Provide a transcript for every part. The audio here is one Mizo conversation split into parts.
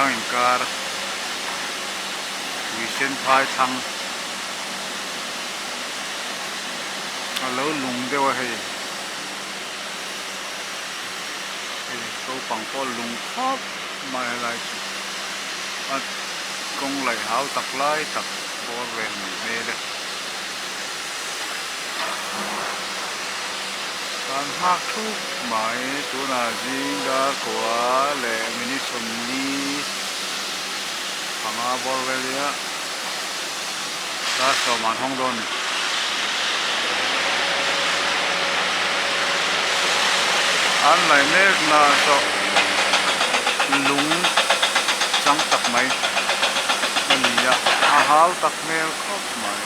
Tuichang inkar Tuisen phai thlang a lo lung deuh a hei hei naupang pawh lung khawp mai helai chu a kawng laih hau tak lai tak bawr vel mai hmel e. Kan nghak thup mai tunah zing dar kua leh minute 40 panga bawr vel hi a dar sawm an hawng dawn a ni. An laih mek na saw lung chang tak mai a ni a, a hau tak hmel khawp mai.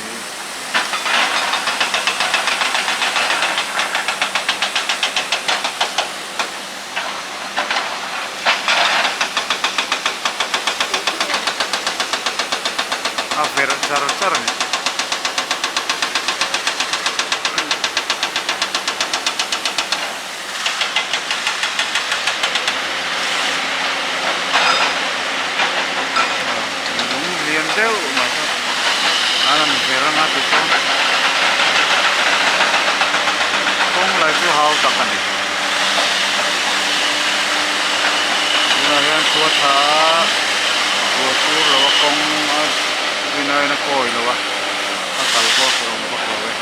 A verh char char a ni. Lung lian deuh mai kha a rawn ver anga tichuan kawng lai chu hau tak a ni. Tunah hian khua tha a ruah sur lo a kawng a rinaiin a kawi lo a a kal pawh a hrehawm vak lo e.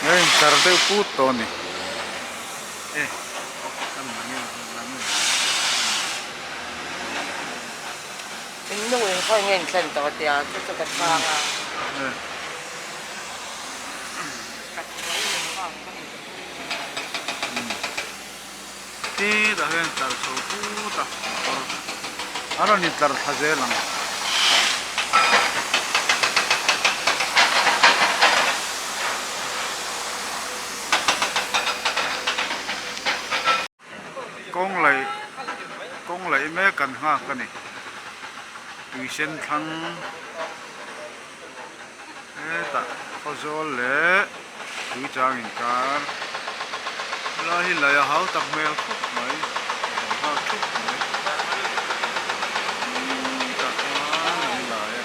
Hei tlar deuh put tawh a ni. Titah hian tlar chho put a motor a rawn in tlar thla zel ang. Kawng laih kawng laih mek kan nghak a ni tui sen thlang hetah khawzawl leh tui chang inkar helai hi laih a hau tak hmel khawp mai kan nghak thup mai tah khan an lai a.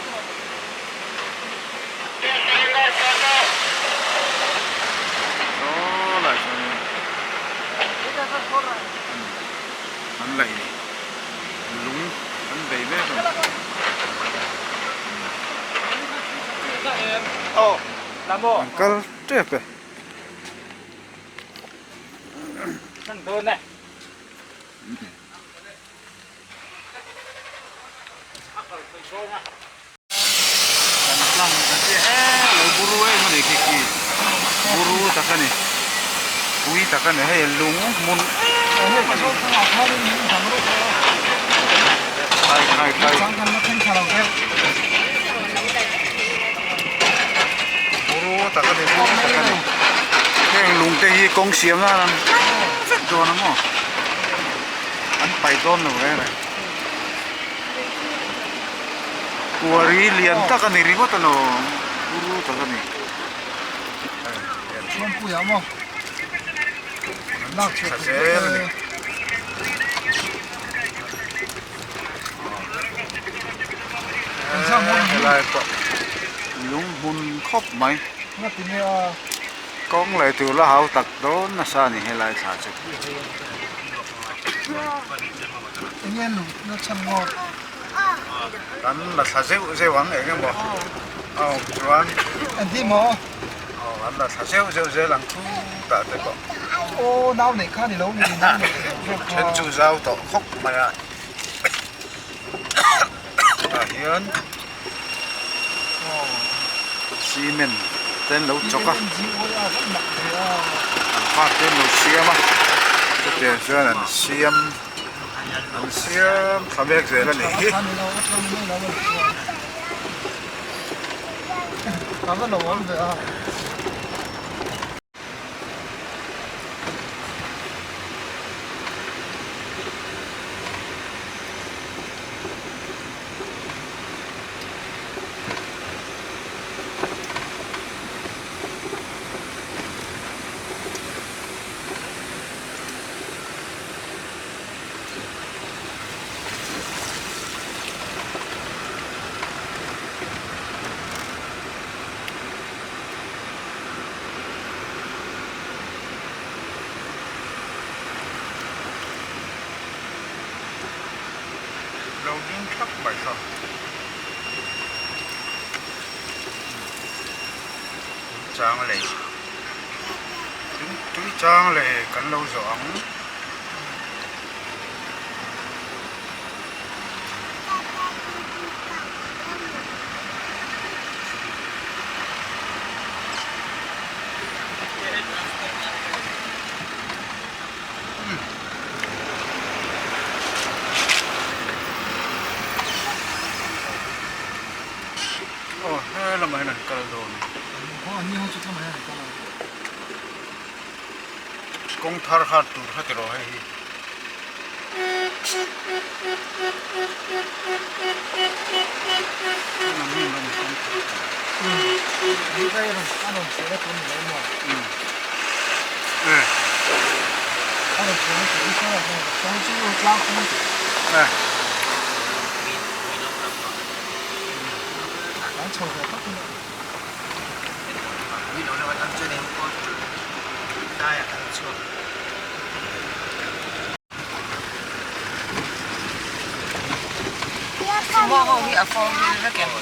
Saw lai chuanin an laih ni lung an bei mek a ni. An kal tep e. Kan tlang kan tia he lo buru em a ni khi khi buru tak a ni pui tak a ni hei lung hmun em a ni khai khai khai buru tak a ni buru tak a ni heng lung te hi kawng siam nan an vek dawn a maw an paih dawn lo reng reng. Kuari lian tak a ni ringawt a lo buru tak a ni. Tha zel a ni. Helai pawh lung hmun khawp mai. Kawng leh tur la hau tak dawn nasa a ni helai thla chu. Kan la thla zeuh zeuh ang eng emaw a awm chuan aw an la thla zeuh zeuh zel ang khutah te pawh then chu zau tawh khawp mai a tah hian cement te an lo chawk a an park te an lo siam a chutiang chuan an siam an siam thla mek zel a nih hi. Lo ding thap mai kha. Tuichang lei Tuichang lei kan lo zawh ang. Aw he lamah hian an kal dawn kawng thar kha tur kha ti rawh hei hi. Sumo ho hi a four wheel vek em?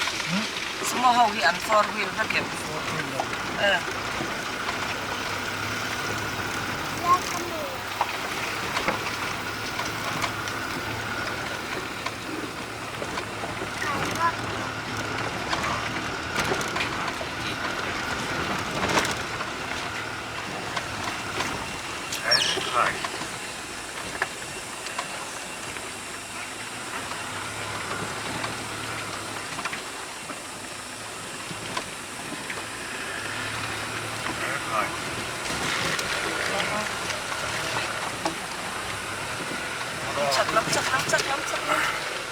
Sumo ho hi an four wheel vek em? Chak lam chak lam chak lam chak lam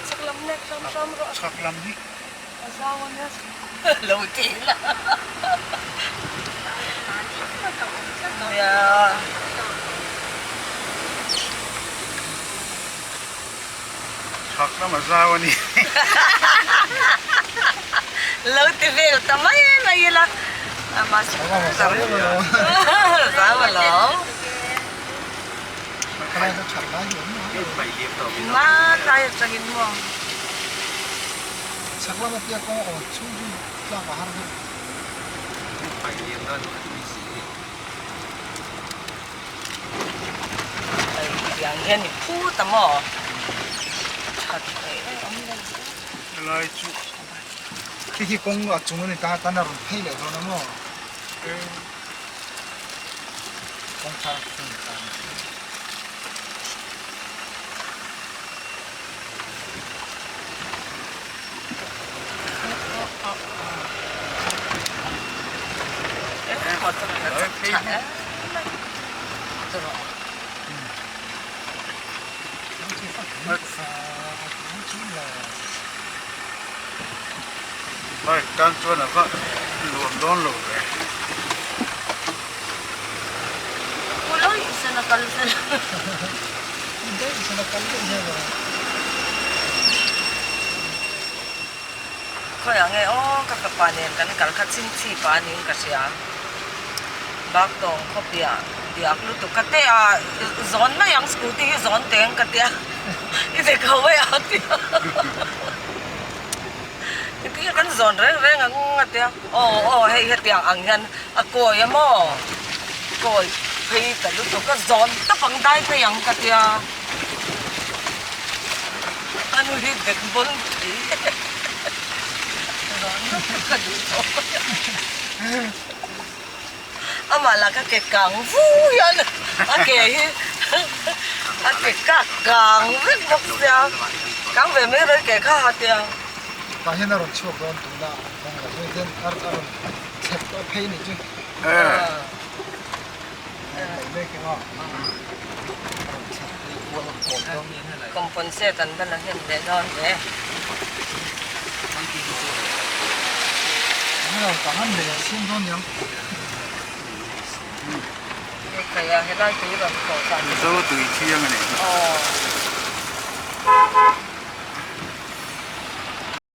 chak lam nek hram hram rawh. Chak lam hi. A zau a nia lo ti la. Nia. Chak lam a zau a ni. Lo ti vel ta mai mai ila. Zau a lo. Hman lai atangin maw. Hei tiang hian i phut a maw. That theih reng awm lo. Helai chu. Khi khi kawng a chung a ni ta tan a rawn phei leh dawn a maw. Kawngkhar hmun tan. Bike tan chuan a va nuam dawn lo ve. Khawiah nge aw ka fapa nen kan kal kha chhingchhi pa niin ka hria. Baktawng khawpiah diak lutuk ka teh a, zawn mai ang scooty hi zawn teng ka tia i ve kho mai ang tia Engtin nge kan zawn reng reng ang a tia aw aw hei hetiang ang hian a kawi a maw kawi phei ta lutuk a zawn tawp ang dai phei ang ka tia a nu hi bet bawn thei zawn lutuk ka duh tawh amah lah ka ke kang vu hian a ke hi a ke kak kang vek bawk sia kang ve mai rawih ke kha ha tia. Tah hian a rawn chhuak dawn tuna kawng lah chuan hian a rawn thlep a phei nih chu mek emaw a rawn thlep phei kual a kawi dawn. Compensate an va la hnem leh dawn ve. Mizo tui thiang a ni.